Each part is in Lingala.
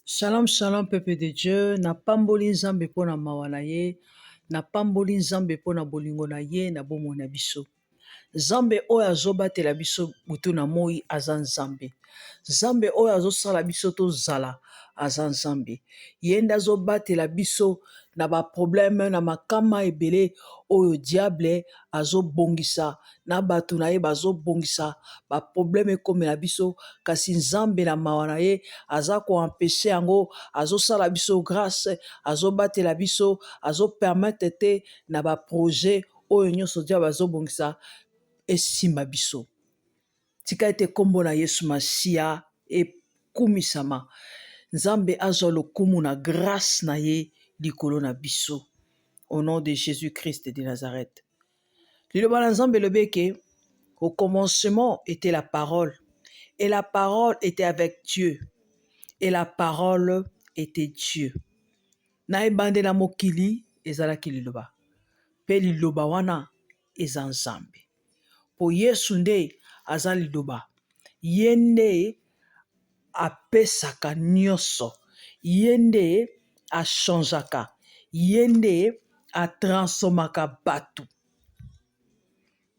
Shalom shalom peuple de Dieu, napamboli Nzambe mpo na mawa na ye, napamboli Nzambe mpo na bolingo na ye na bomoi na biso. Nzambe oyo azobatela biso butu na moi aza Nzambe. Nzambe oyo azosala biso tozala aza Nzambe. Ye nde azobatela biso na ba problème na makama ebele oyo diable azobongisa na bato na ye bazobongisa ba problème ekomela biso, kasi Nzambe na mawa na ye aza ko empêcher yango, azosala biso grâce, azobatela biso, azo permettre te na ba projet oyo nyonso diable azobongisa esimba biso. Tika ete nkombo na Yesu Masiya ekumisama. Nzambe azwa lokumu na grâce na ye likolo na biso. Au nom de Jésus-Christ de Nazareth. Liloba na Nzambe elobi eke au commencement était la parole et la parole était avec Dieu et la parole était Dieu. Na ebandeli ya mokili ezalaki liloba mpe liloba wana eza Nzambe. Mpo Yesu nde aza liloba, ye nde apesaka nyonso, ye nde achangeaka, ye nde atransformaka bato.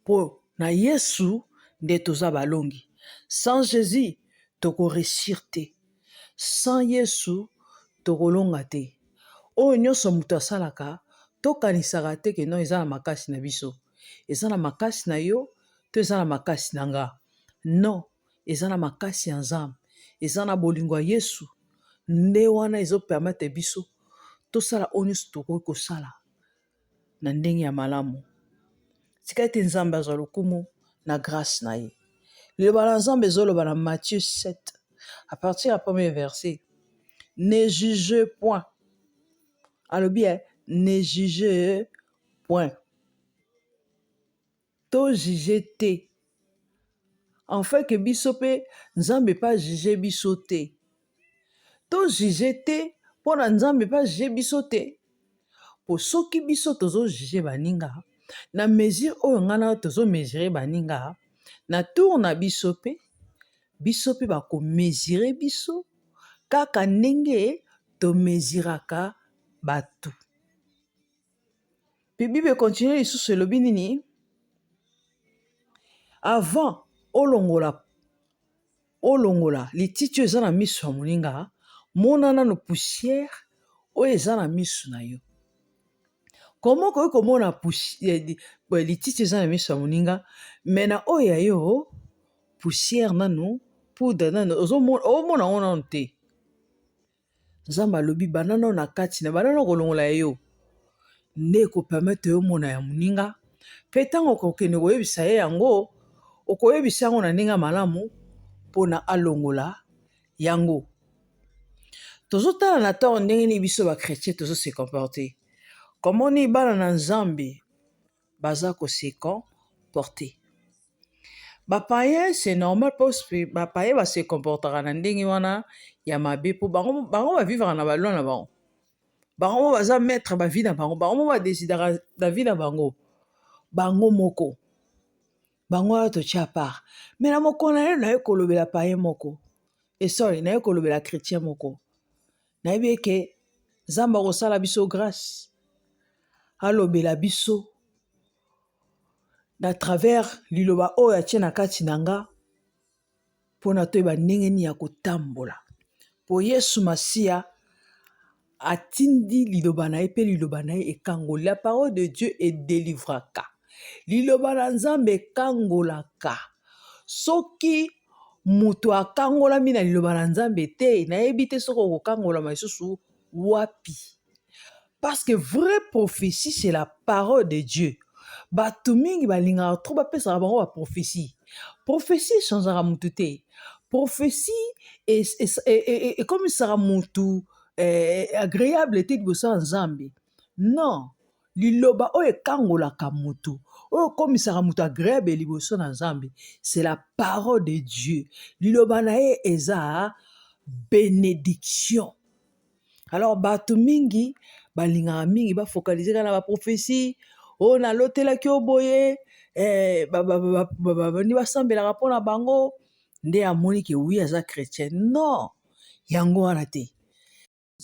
Mpo na Yesu nde toza balongi. Sans Jésus toko réussir te. Sans Yesu tokolonga te. Oyo nyonso moto asalaka tokanisaka te ke non eza na makasi na biso. Eza na makasi na yo to eza na makasi na nga. Non, eza na makasi ya Nzambe. Eza na bolingo ya Yesu nde wana ezo permettre biso tosala oyo nyonso tokoki kosala na ndenge ya malamu. Tika ete Nzambe azwa lokumu na grâce na ye. Liloba na Nzambe ezoloba na Matthieu 7 à partir ya premier verset. Ne jugez point. Alobi ne jugez point. To juge te. En fait que biso pe Nzambe pe ajuge biso te. To juge te mpona Nzambe pe ajuge biso te. Po soki biso tozo juge baninga na mesure oyo ngai na yo tozo mesure baninga na tour na biso pe biso pe bako mesure biso kaka ndenge tomesuraka bato. Pe Bible econtinue lisusu elobi nini? Avant olongola olongola lititi oyo eza na miso ya moninga, mona nano poussière oyo eza na miso na yo. Comment okoki komona lititi eza na miso ya moninga mais na oyo ya yo poussière nanu poudre nanu omona yango nanu te. Nzambe alobi banda nano na kati na banda nano kolongola ya yo nde ekopermettre yo omona ya moninga mpe ntango okokende koyebisa ye yango okoyebisa yango na ndenge ya malamu mpona alongola yango. Tozotala na ntango ndenge nini biso ba chrétien tozo se comporter, comment nini bana na Nzambe baza ko se comporter. Ba païens c'est normal parce que ba païens ba se comportaka na ndenge wana ya mabe po bango bango ba vivaka na ba loi na bango. Bango moko baza maître ba vie na bango, bango moko ba decidaka na vie na bango. Bango moko. Bango wana totie à part. Mais na mokolo na lelo naye kolobela païen moko. Eh sorry, naye kolobela chrétien moko. Nayebi eke Nzambe akosala biso grâce alobela biso na travers liloba oyo atie na kati na nga mpona toyeba ndenge nini ya kotambola. Po Yesu Masiya atindi liloba na ye mpe liloba na ye ekangoli. La parole de Dieu edelivraka. Liloba na Nzambe ekangolaka. Soki moto akangolami na liloba na Nzambe te, nayebi te soki okokangolama lisusu wapi. Parce que vraie prophétie c'est la parole de Dieu. Bato mingi balingaka trop bapesaka bango ba prophétie. Prophétie echangeaka motu te. Prophétie ekomisaka motu agréable te liboso ya Nzambe. Non, liloba oyo ekangolaka motu, oyo ekomisaka motu agréable liboso na Nzambe, c'est la parole de Dieu. Liloba na ye eza bénédiction. Alors bato mingi balingaka mingi bafocaliser kaka na ba prophétie oyo nalotelaki yo boye bandi basambelaka mpona bango nde amoni ke oui aza chrétien. Non, yango wana te.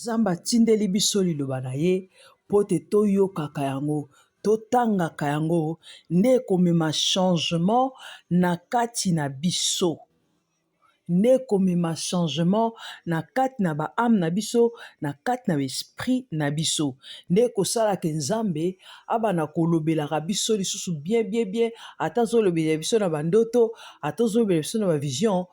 Nzambe atindeli biso liloba na ye mpo te toyokaka yango, totangaka yango, nde ekomema changement na kati na biso. Nde ekomema changement na kati na ba ame na biso, na kati na ba esprit na biso. Nde ekosala ke Nzambe abanda kolobelaka biso lisusu bien bien bien, ata azolobela biso na ba ndoto, ata azolobela biso na ba vision,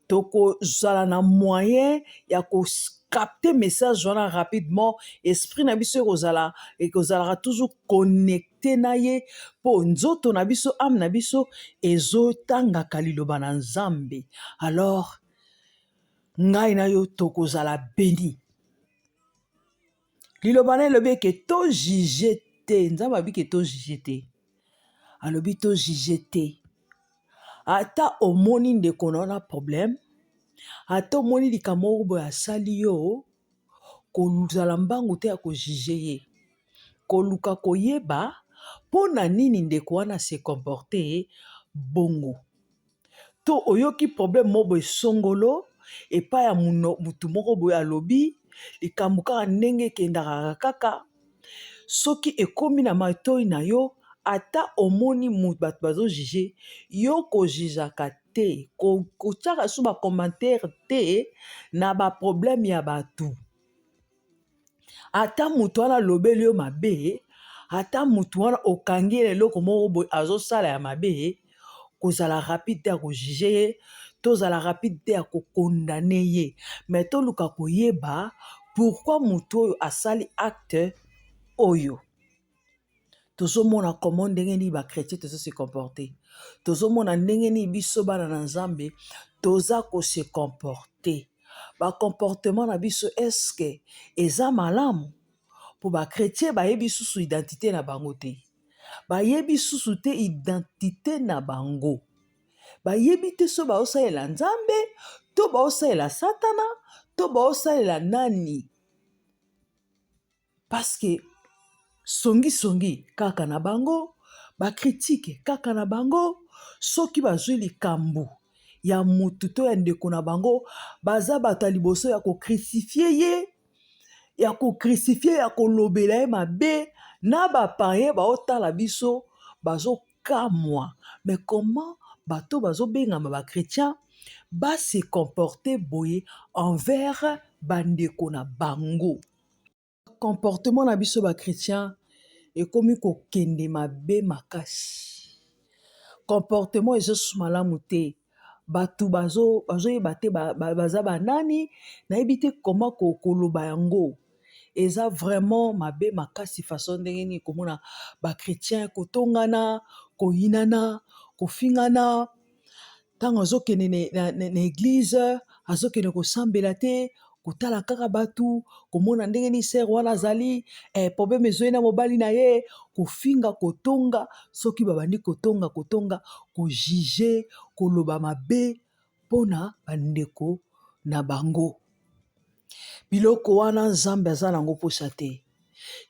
tokozala na moyen ya ko capter message wana rapidement. Esprit na biso ekozala ekozalaka toujours connecté na ye, mpo nzoto na biso, ame na biso ezotangaka liloba na Nzambe. Alors ngai na yo tokozala béni. Liloba na elobi eke tojuge te. Nzambe alobi ke tojuge te, alobi tojuge te. Ata omoni ndeko na yo na problème, ata omoni likambo moko boye asali yo, kozala mbangu te ya kojuge ye. Koluka koyeba mpo na nini ndeko wana se comporte bongo. To oyoki problème moko boye songolo epai ya mutu moko boye alobi likambo kaka ndenge ekendaka kaka, soki ekomi na matoi na yo, ata omoni bato bazojuge yo, kojugaka te, kotiaka so bacommentaire te na baproblème ya bato. Ata moto wana alobeli yo mabe, ata moto wana okangi ye na eloko moko boye azosala ya mabe, kozala rapide te ya kojuge ye, tozala rapide te ya kocondamner ye, mais toluka koyeba pourquoi moto oyo asali acte oyo. Tozomona comment, ndenge nini bachrétien tozo se comporter, tozomona ndenge nini biso bana na Nzambe toza kose comporter. Bacomportement na biso, est-ce eza malamu? Mpo bachrétien bayebi susu identité na bango te, bayebi susu te identité na bango, bayebi te so baosalela Nzambe to baosalela Satana to baosalela nani, parce que songisongi kaka na bango, bacritique kaka na bango. Soki bazwi likambo ya mutu to ya ndeko na bango, baza bato ya liboso ya kocrucifier ye, ya kocrucifier, ya kolobela ye mabe. Na bapaye baotala biso, bazokamwa: mais comment bato bazobengama bachrétien base comporte boye envers bandeko na bango? Comportement na biso bachrétien ekomi kokende mabe makasi. Comportement ezosu malamu te. Bato bazoyeba te baza banani. Nayebi te koma koloba yango. Eza vraiment mabe makasi, façon ndenge nini komona bachrétien kotongana, koyinana, kofingana. Ntango azokende na église, azokende kosambela te, kotala kaka bato, komona ndenge nini sœur wana azali problème ezoyi na mobali na ye, kofinga, kotonga. Soki babandi kotonga, kotonga, kojuge, koloba mabe mpona bandeko na bango, biloko wana Nzambe aza nango mposa te,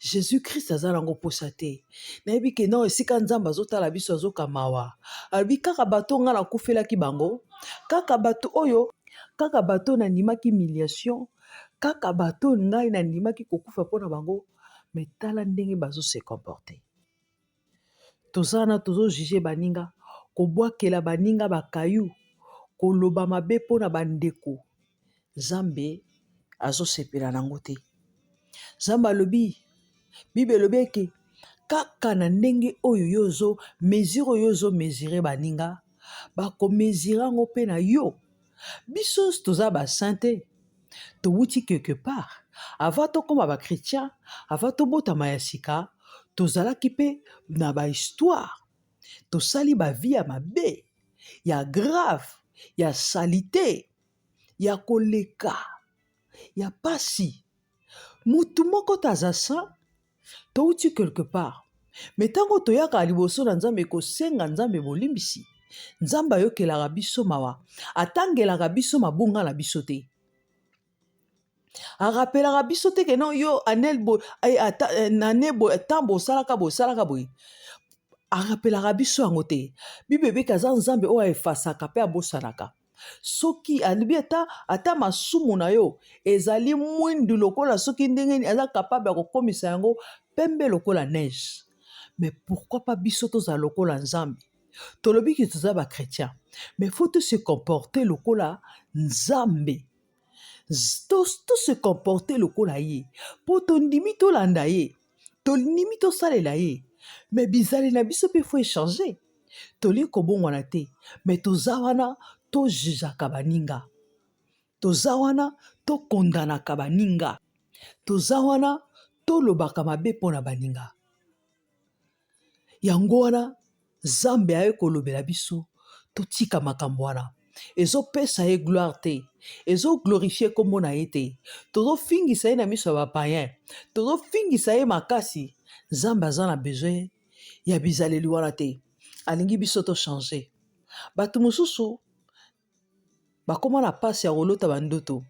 Jésus Christ aza nango mposa te. Nayebi ke non, esika Nzambe azotala biso, azoka mawa. Alobi: kaka bato ngai nakufelaki bango, kaka bato oyo, kaka bato nandimaki humiliation, kaka bato ngai nandimaki kokufa mpona bango, mais tala ndenge bazose comporter. Toza wana, tozojuge baninga, kobwakela baninga bakayu, koloba mabe mpona bandeko. Nzambe azosepela nango te. Nzambe alobi, Bible elobi eke kaka na ndenge oyo yo ozo mesure, oyo ozomesurer baninga, bakomesurer yango mpe na yo. Biso toza basaint te, towuti quelque part. Avant tokóma bachrétien, avant tobotama ya sika, tozalaki mpe na bahistoire, tosali bavie ya mabe, ya grave, ya saleté, ya koleka, ya pasi. Mutu moko te aza saint. Touti quelque part, mais ntango toyaka liboso na Nzambe kosenga Nzambe bolimbisi, Nzambe ayokelaka biso mawa, atangelaka biso mabunga na biso te, arappelaka biso te ke non, yo anel boye, ane boye, ntango osalaka boye, osalaka boye. Arappelaka biso yango te. Bible ebeki aza Nzambe oyo aeffaçaka mpe abosanaka. Soki alobi ata, ata masumu na yo ezali mwindu lokola soki ndenge nini, aza capable ya kokomisa yango pembe lokola neige. Mais pourquoi pas biso tozala lokola Nzambe? Tolobi ke toza ba chrétien, mais faut to se comporter lokola Nzambe. To se comporter lokola ye, po tondimi tolanda ye, tondimi tosalela ye, mais bizaleli na biso pe faut echanger. Tolingi kobongwana te, mais toza wana tojujaka baninga, toza wana tokondanaka baninga, toza wana tolobaka mabe mpona baninga. Yango wana Nzambe aye kolobela biso totika makambo wana. Ezopesa ye gloire te, ezoglorifie nkombo na ye te. Tozofingisa ye na miso ya bapayen, tozofingisa ye makasi. Nzambe aza na besoin ya bizaleli wana te, alingi biso to changer. Bato mosusu bakoma na mpasi ya kolota bandoto,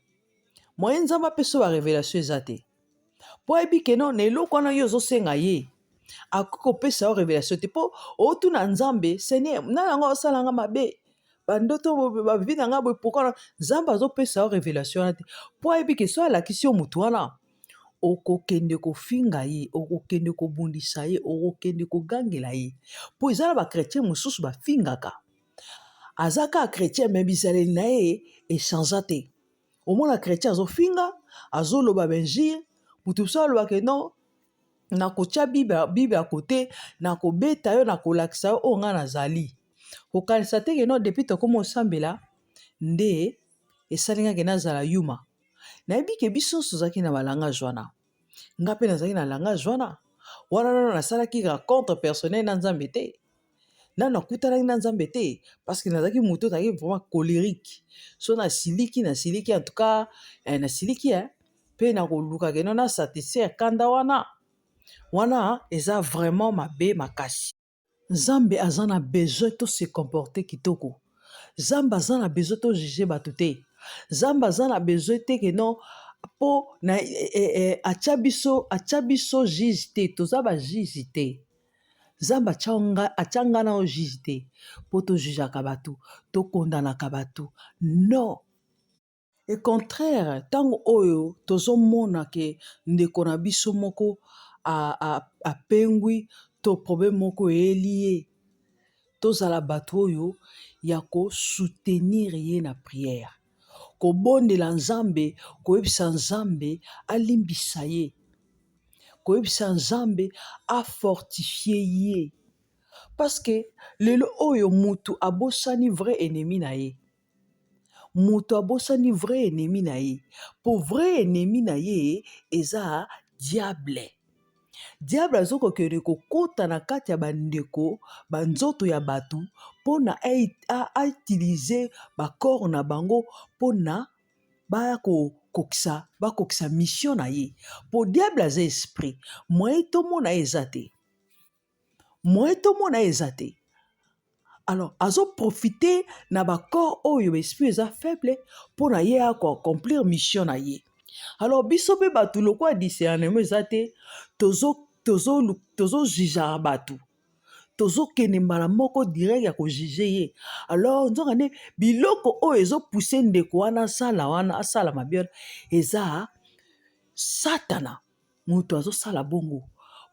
moyen Nzambe apesa ba revelation eza te, mpo ayebi ke non, na eloko wana yo ozosenga ye akoki kopesa yo revelation te, mpo otuna Nzambe, Seigneur, nani yango asala nga mabe, bandoto bavi na nga boye, pourquoi Nzambe azopesa yo revelation wana te? Mpo ayebi ke so alakisi yo motu wana, okokende kofinga ye, okokende kobundisa ye, okokende kogangela ye. Mpo eza na bachrétien mosusu bafingaka, aza kaka chrétien me bizaleli na ye echangea te. Omona chrétien azofinga, azoloba bainjure, moto mosusu alobaka non, nakotia Bible ya kote, nakobeta yo, nakolakisa yo oyo ngai nazali. Kokanisa te ke non, depuis tokoma osambela nde esali nga ke nazala yuma. Nayebi ke biso nyonso tozalaki na balangage wana, nga mpe nazalaki na langage wana. Wana nano nasalaki rencontre personnelle na Nzambe te, nano nakutanaki na Nzambe te, parce que nazalaki moto nazalaki vraiment colérique. So nasiliki, nasiliki en tout cas, nasiliki mpe nakoluka ke non na satisfaire kanda wana. Wana eza vraiment mabe makasi. Nzambe aza na besoin to se comporter kitoko. Nzambe aza na besoin to juger bato te. Nzambe aza na besoin te ke non, po na atia biso, atia biso juge te, toza ba juge te. Nzambe atia nga na yo juge te, po to jugeaka bato, to kondanaka bato. Non. Au contraire, ntango oyo tozomona ke ndeko na biso moko apengwi to problème moko eyeli ye, tozala bato oyo ya kosoutenir ye na prière, kobondela Nzambe, koyebisa Nzambe alimbisa ye, koyebisa Nzambe afortifie ye. Parce que lelo oyo mutu abosani vrai ennemi na ye, moto abosani vrai ennemi na ye, po vrai ennemi na ye eza diable. Diable azokokende kokota na kati ya bandeko banzoto ya bato mpona autilize bacorps na bango mpona baya bakokisa mission na ye. Po diable aza esprit, moyen tomona ye eza te, moyen tomona ye eza te. Alors azoprofite na bacorps oyo esprit eza faible mpona ye akoaccomplir mission na ye. Alors biso mpe bato lokola discernement eza te, tozojugaka bato, tozokende mbala moko direct ya kojuge ye. Alors nzoka nde biloko oyo ezopousse ndeko wana asala wana, asala mabe wana, eza Satana moto azosala bongo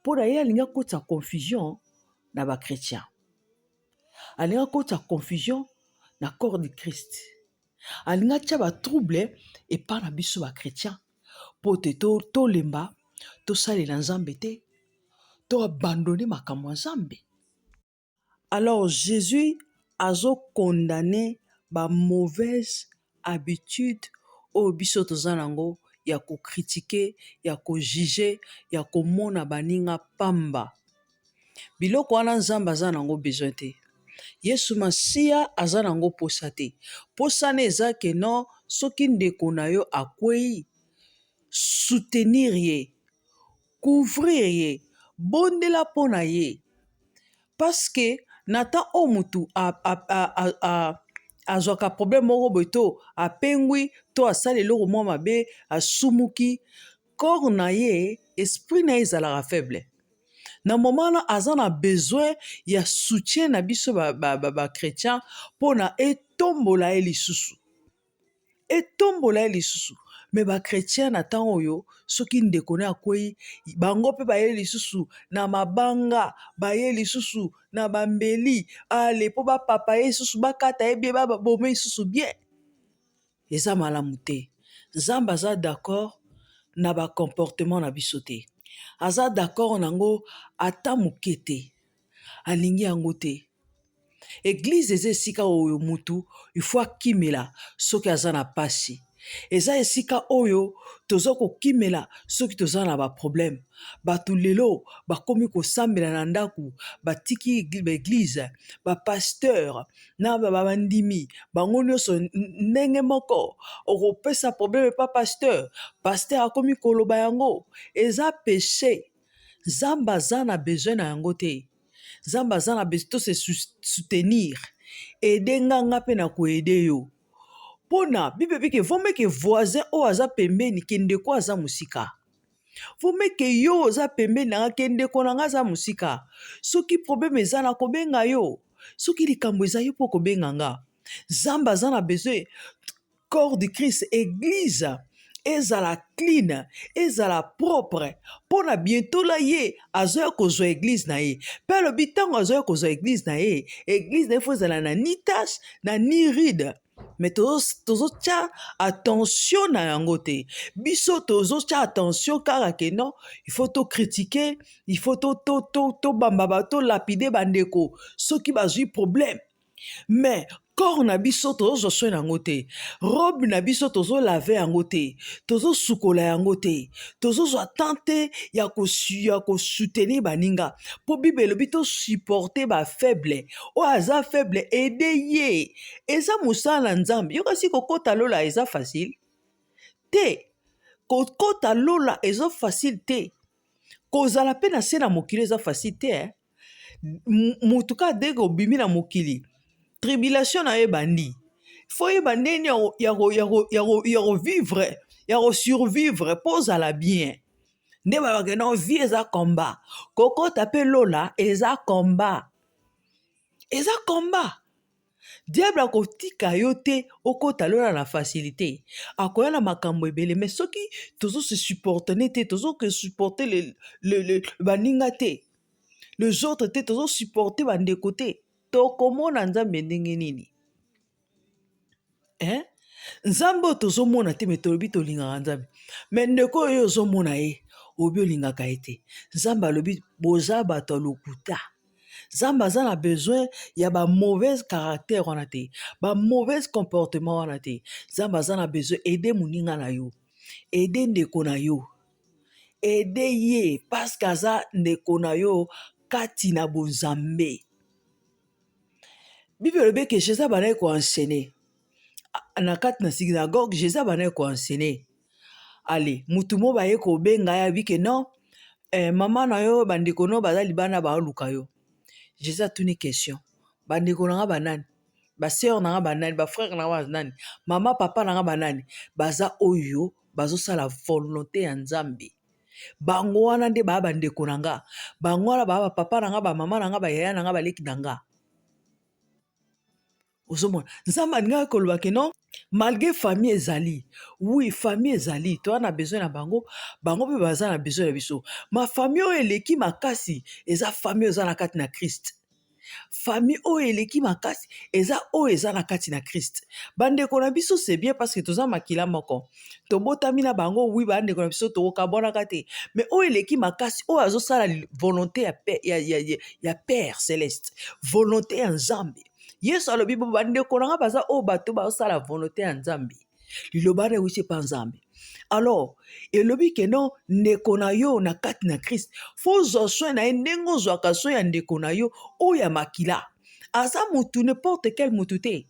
mpona ye alingi akotisa confusion na bachrétien, alingi akotisa confusion na corps du Christ, alingi atia batrouble epai na biso bachrétien po te tolemba, tosalela Nzambe te, to abandonne makambo ya Nzambe. Alors Jésus azokondane ba mauvaise habitude oyo biso toza nango ya kokritike, ya kojuge, ya komona baninga pamba. Biloko wana Nzambe aza nango besoin te. Yesu Masiya aza nango posa te. Posa na eza ke non, soki ndeko na yo akwei, soutenir ye, couvrir ye, bondela mpo na ye. Parce que na temps oyo mutu azwaka problème moko boye to apengwi to asali eloko mwa mabe, asumuki, corps na ye, esprit na ye ezalaka faible. Na moment wana aza na besoin ya soutien na biso ba chrétien mpona Etombola ye lisusu, etombola ye lisusu. Me bachrétien na ntango oyo, soki ndeko ne akwei, bango mpe baye lisusu na mabanga, baye lisusu na bambeli ale mpo bapapa ye lisusu, bakata ye bien, babome lisusu bien. Eza malamu te. Nzambe aza d'accord na bacomportement na biso te, aza d'accord nango ata moke te, alingi yango te. Église eza esika oyo mutu ifo akimela soki aza na pasi. Eza esika oyo toza kokimela soki toza na baproblème. Bato lelo bakomi kosambela na ndako, batiki baéglise, bapasteur na bandimi bango nyonso ndenge moko. Okopesa problème epa pasteur, pasteur akomi koloba yango eza péché. Nzambe aza na besoin na yango te. Nzambe aza na besoin to se soutenir. Aider nga, nga mpe na koaider yo. Mpona Bible elobi ke vaut mieux ke voisin oyo aza pembeni ke ndeko aza mosika. Vaut mieux ke yo oza pembeni na nga ke ndeko na nga aza mosika. Soki problème eza, na kobenga yo. Soki likambo eza, yo mpo kobenga nga. Nzambe aza na besoin corps du Christ, église ezala clean, ezala propre, mpona bientôt la ye azoya kozwa église na ye. Mpe alobi ntango azoya kozwa église na ye, église na ye fo ezala na ni tache na ni ride. Me tozotya attention na yango te. Biso tozotya attention kaka ke non, il faut tocritiquer, il faut tobamba, tolapider bandeko soki bazwi problème. Mais corps na biso, tozozwa soin yango te. Robe na biso, tozolaver yango te, tozosukola yango te, tozozwa temps te ya kosoutenir baninga. Mpo Bible elobi tosupporter bafaible. Oyo aza faible, aider ye, eza mosala na Nzambe. Yo kasi, kokɔta lola eza facile te. Kokɔta lola eza facile te. Kozala mpe na se na mokili eza facile te, eh? Motu kaka ndenge obimi na mokili, tribulation na yo ebandi. Fo oyeba ndenge ya kovivre, ya kosurvivre mpo ozala bien. Nde balobaka non, vie eza combat. Kokɔta mpe lola eza combat, eza combat. Diable akotika yo te okɔta lola na facilité, akoya na makambo ebele. Mais soki tozose supporter te, tozokosupporter baninga te, les autres te, tozosupporter bandeko te, tokomona Nzambe ndenge nini, hein? Nzambe oyo tozomona te, me tolobi tolingaka Nzambe. Me ndeko oyo ozomona ye, oyebi olingaka ye te. Nzambe alobi boza bato ya lokuta. Nzambe aza na besoin ya bamauvaise caractère wana te, bamauvaise comportement wana te. Nzambe aza na besoin aider moninga na yo, aider ndeko na yo, aider ye parce que aza ndeko na yo kati na bonzambe. Bible elobi eke Jésus abandaki koenseigner na kati na synagogue. Jésus abandaki koenseigner. Ale mutu mo baye kobenga ye, abi ke non, mama na yo, bandeko no baza libanda, baoluka yo. Jésus atuni question: bandeko na nga banani? Basœur na nga banani? Bafrère na nga banani? Mama, papa na nga banani? Baza oyo bazosala volonté ya Nzambe. Bango wana nde baya bandeko na nga, bango wana baya bapapa na nga, bamama na nga, bayaya na nga, baleki na nga. Ozomona, Nzambe alingaki koloba ke non, malgré famille ezali, oui, famille ezali, toza na besoin na bango, bango mpe baza na besoin na biso. Ma famille oyo eleki makasi eza famille oyo eza na kati na Christ. Famille oyo eleki makasi eza oyo eza na kati na Christ. Bandeko na biso, c'est bien parce que toza makila moko, tobotami na bango, oui, bandeko na biso, tokokabwanaka te. Mais oyo eleki makasi, oyo azosala volonté ya Père céleste, volonté ya Nzambe. Yesu alobi bo bandeko na nga baza oyo bato bazosala volonté ya Nzambe. Liloba wana ewuti epa Nzambe. Alors elobi ke non, ndeko na yo na kati na Christ, fo ozwa soin na ye ndenge ozwaka soin ya ndeko na yo oyo ya makila. Aza motu n'importe quel motu te,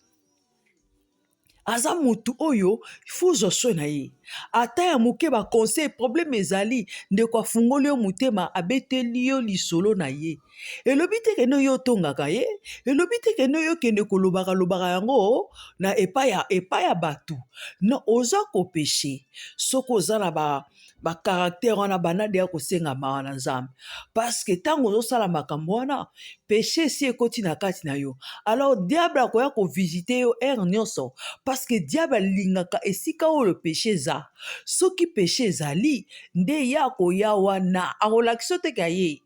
aza motu oyo fo ozwa soin na ye ata ya moke. Baconseil, problème ezali, ndeko afungoli yo motema, abeteli yo lisolo na ye. Elobi te kende yo otongaka ye, elobi te kende yo okende kolobaka lobaka yango na epai ya bato. Non, oza kopêcher soki oza na ba Ba caractère wana banda deya kosenga mawa na Nzambe, parce que ntango ozosala makambo wana, péché esi ekoti na kati na yo. Alors diable akoya kovisite yo heure nyonso, parce que diable alingaka esika oyo péché eza. Soki péché ezali, nde ye akoya wana, akolakisa yo te ka ye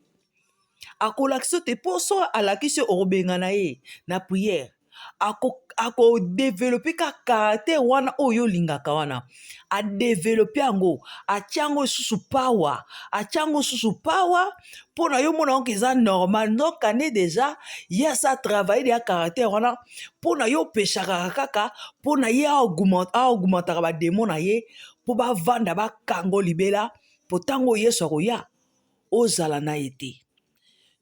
akolakisa yo te, mpo so alakisi yo, okobengana ye na prière. Akodévelopper ka caractère wana oyo olingaka wana, adévelopper yango, atia yango lisusu power, atia yango lisusu power mpo na yo mona yango eza normal. Nokane déjà ye asa travaille deya caractère wana mpo na yo opeshakaka kaka mpo na ye aaugmentaka badémons na ye mpo bavanda bakango libela, mpo ntango Yesu akoya ozala na ye te.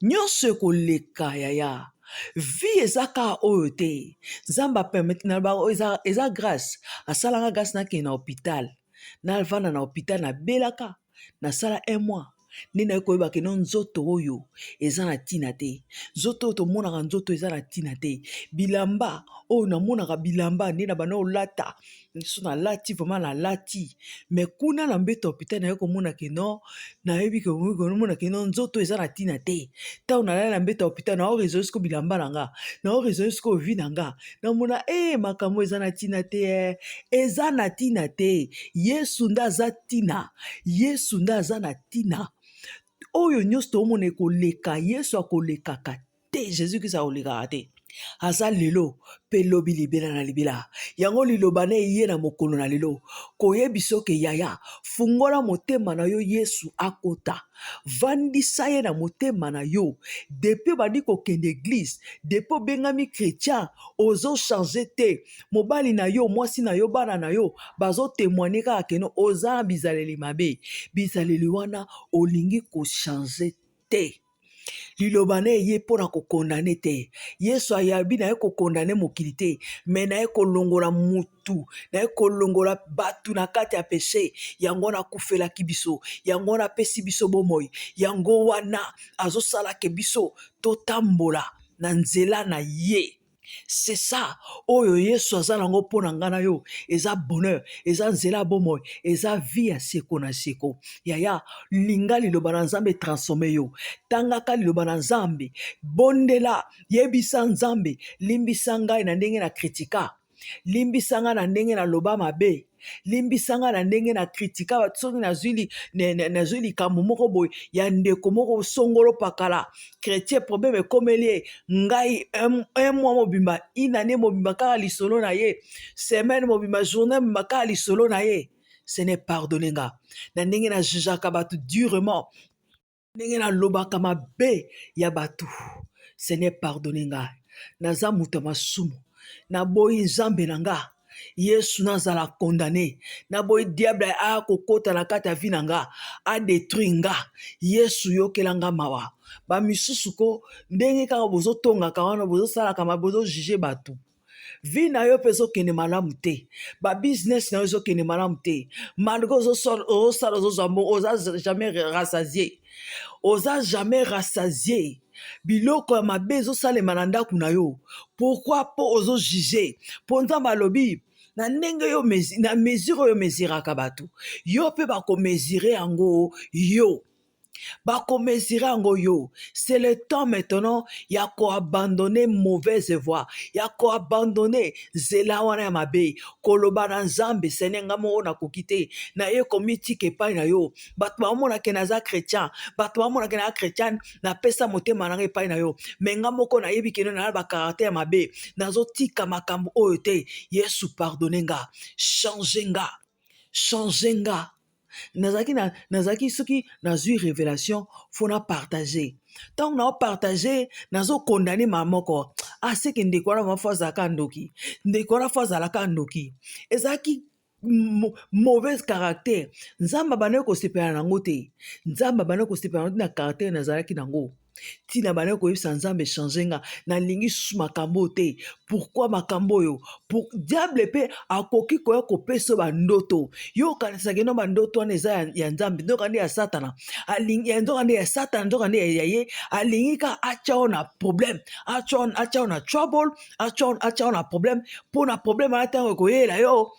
Nyonso ekoleka, yaya. Vie eza kaka oyo te. Nzambe apermettre na bango, eza grâce. Asalanga grâce, nakende na hôpital, navanda na hôpital, nabelaka, nasala un mois nde naye koyeba que non, nzoto oyo eza na ntina te. Nzoto oyo tomonaka, nzoto eza na ntina te. Bilamba oyo namonaka, bilamba nde na banda olata, so nalati vraiment, nalati, mais kuna na mbeto ya hôpital naye komona que non, nayebi komona que non, nzoto eza na ntina te. Ntango nalali na mbeto ya hôpital, nao raisonner sikoyo bilamba na nga, nao raisonner sikoyo vie na nga, namona e makambo eza na ntina te, eza na ntina te. Yesu nde aza ntina, Yesu nde aza na ntina. Oyo nyonso toomona ekoleka, Yesu akolekaka te. Jésus Kristo akolekaka te, aza lelo mpe lobi, libela na libela. Yango liloba na eye na mokolo na lelo koyebi soki, yaya, fungola motema na yo, Yesu akota, vandisa ye na motema na yo. Depuis obandi kokende église, depuis obengami chrétien, ozochanger te. Mobali na yo, mwasi na yo, bana na yo bazotémoigner kaka que non, oza na bizaleli mabe. Bizaleli wana olingi kochanger te. Liloba na eye mpo na kocondamner te. Yesu ayabi na ye kocondamner mokili te, mais na ye kolongola mutu, na ye kolongola bato na kati ya péché. Yango wana akufelaki biso, yango wana apesi biso bomoi, yango wana azosalaka biso totambola na nzela na ye. C'est ça oyo Yesu aza nango mpo na ngai na yo. Eza bonheur, eza nzela ya bomoi, eza vie ya seko na seko. Yaya, linga liloba na Nzambe transforme yo. Tangaka liloba na Nzambe, bondela, yebisa Nzambe: limbisa ngai na ndenge na kritika, limbisa ngai na ndenge naloba mabe, limbisa ngai na ndenge na kritika. Soki nazwi likambo moko boye ya ndeko moko songolo pakala, chrétien, problème ekomeli ye, ngai un mois mobimba, une année mobimba kaka lisolo na ye, semaine mobimba, journée mobimba kaka lisolo na ye. Seigneur, pardonne nga na ndenge najugeaka bato durement, ndenge nalobaka mabe ya bato. Seigneur, pardonne ngai, naza moto ya masumu. Naboyi, Nzambe na nga Yesu, nazala condamné. Naboyi diable aya kokɔta na kati ya vie na nga, adétruire nga. Yesu, yokela nga mawa. Bamisusu ko ndenge kaka bozotongaka wana, bozosalaka ma bozojuger bato, vie na yo mpe ezokende malamu te, babusiness na yo ezokende malamu te. Malgré ozosala, ozozwa mbongo, oza jamais rassasié, oza jamais rassasié. Biloko ya mabe ezosalema na ndako na yo. Pourquoi? Mpo ozojuger. Mpo Nzambe alobi na ndenge yo, na mesure oyo mesuraka bato, yo mpe bakomesurer yango yo, bakomesurer yango yo. C'est le temps maintenant ya koabandonner mauvaise voie, ya koabandonner nzela wana ya mabe. Koloba na Nzambe: Seigneur, nga moko nakoki te, naye komitika epai na yo. Bato bamonake naza chrétien, bato bamonake naza chrétienne, napesa motema na nga epai na yo, mais nga moko nayebi que non, na bacaractère ya mabe, nazotika makambo oyo te. Yesu, pardonne nga, change nga, change nga. Nazalaki soki nazwi révélation, faut na partage. Ntango naopartager, nazocondamner ma moko aseke ndeko wana, faut azalaka ndoki, ndeko wana faut azalaka ndoki. Ezalaki mauvaise caractère. Nzambe abandaki kosepela nango te, Nzambe abandaki kosepela nango te na caractère nazalaki nango. Ntina bandaki koyebisa Nzambe: change nga, nalingi susu makambo oyo te. Pourquoi makambo oyo? Pour diable mpe akoki koya kopesa bandoto. Yo okanisaki no bandoto wana eza ya Nzambe, nzoka nde ya Satana, nzoka nde ya Satana, nzoka nde ya ye. Alingi kaka atya yo na problème, atya yo na trouble, atya yo na problème, mpo na problème wana, ntango ekoyela yo.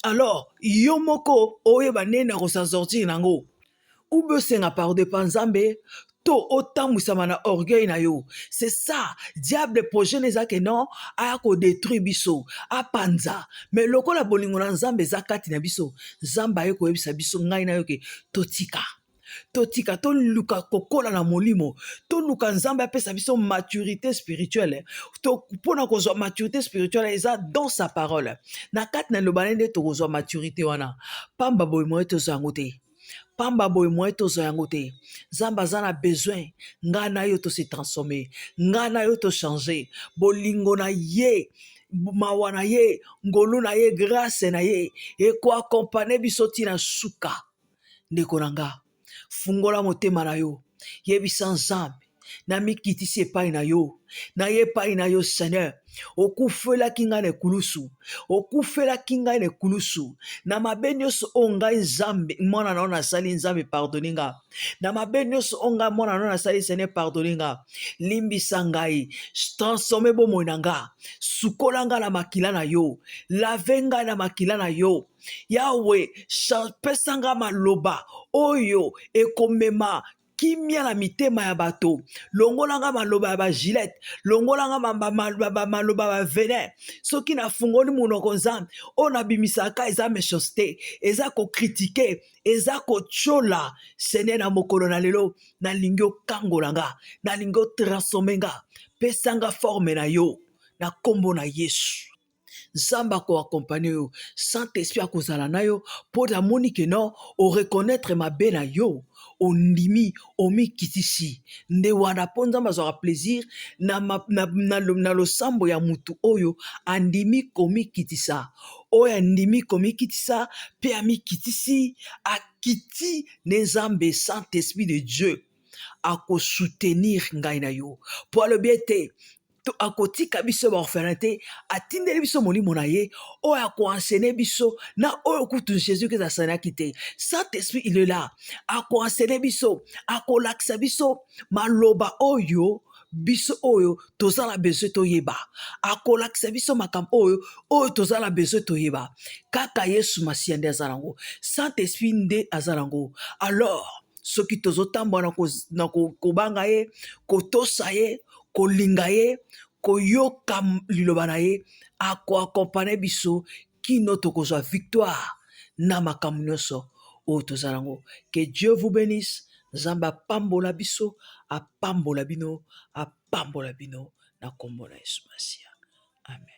Alors yo moko oyeba ndenge na ko s'en sortir nango, ou bien osenga pardon epa Nzambe to otambwisama na orgueil na yo. C'est ça diable, projet na eza ke non, aya kodétruire biso, apanza. Mais lokola bolingo na Nzambe eza kati na biso, Nzambe aye koyebisa biso, ngai na yo, ke totika, totika, toluka kokola na molimo, toluka Nzambe apesa biso maturité spirituelle. Mpona kozwa maturité spirituelle, eza dans sa parole, na kati na liloba nde tokozwa maturité wana. Pamba boye moye tozwa yango te, pamba boye moye tozwa yango te. Nzambe aza na besoin ngai na yo tose transforme, ngai na yo tochange. Bolingo na ye, mawa na ye, ngolu na ye, grâce na ye ekoaccompagner biso ntina suka. Ndeko na nga, fungola motema na yo, yebisa Nzambe: namikitisi epai na yo, naye epai na yo. Seigneur, okufelaki ngai na ekulusu, okufelaki ngai na ekulusu. Na mabe nyonso oyo ngai, Nzambe, mwana na yo nasali, Nzambe, pardonne nga. Na mabe nyonso oyo ngai, mwana na yo nasali, Seigneur, pardonne nga, limbisa ngai, transforme bomoi na nga, sukola ngai na makila na yo, lave ngai na makila na yo. Yawe, pesa nga maloba oyo ekomema kimia na mitema ya bato. Longolanga maloba ya bagilete, longolanga maloba ya bavenin. Soki nafungoli monoko, Nzambe, oyo nabimisaka eza méchanceté, eza kocritiquer, eza kotiola. Seigneur, na mokolo na lelo, nalingi okangola nga, nalingi otransforme nga, pesa nga forme na yo, na nkombo na Yesu. Nzambe akoaccompagner yo, Saint Esprit akozala na yo, mpo namoni ke non, oreconnaître mabe na yo, ondimi, omikitisi. Nde wana mpo Nzambe azwaka plaisir na losambo ya mutu oyo andimi komikitisa, oyo andimi komikitisa mpe amikitisi, akiti nde Nzambe, Saint Esprit de Dieu akosoutenir ngai na yo, mpo alobi ete akotika biso baorphelin te. Atindeli biso Molimo na ye oyo akoenseigner biso na oyo kutu Jésus Christ asalaki te. Saint Esprit, il est là, akoenseigner biso, akolakisa biso maloba oyo biso oyo toza na besoin toyeba, akolakisa biso makambo oyo toza na besoin toyeba. Kaka Yesu Masiya nde aza nango, Saint Esprit nde aza nango. Alors soki tozotambola na kobanga ye, kotosa ye, kolinga ye, koyoka liloba na ye, akoaccompagner biso kino tokozwa victoire na makambo nyonso oyo toza nango. Que Dieu vous bénisse. Nzambe apambola biso, apambola bino, apambola bino na nkombo na Yesu Masiya, amen.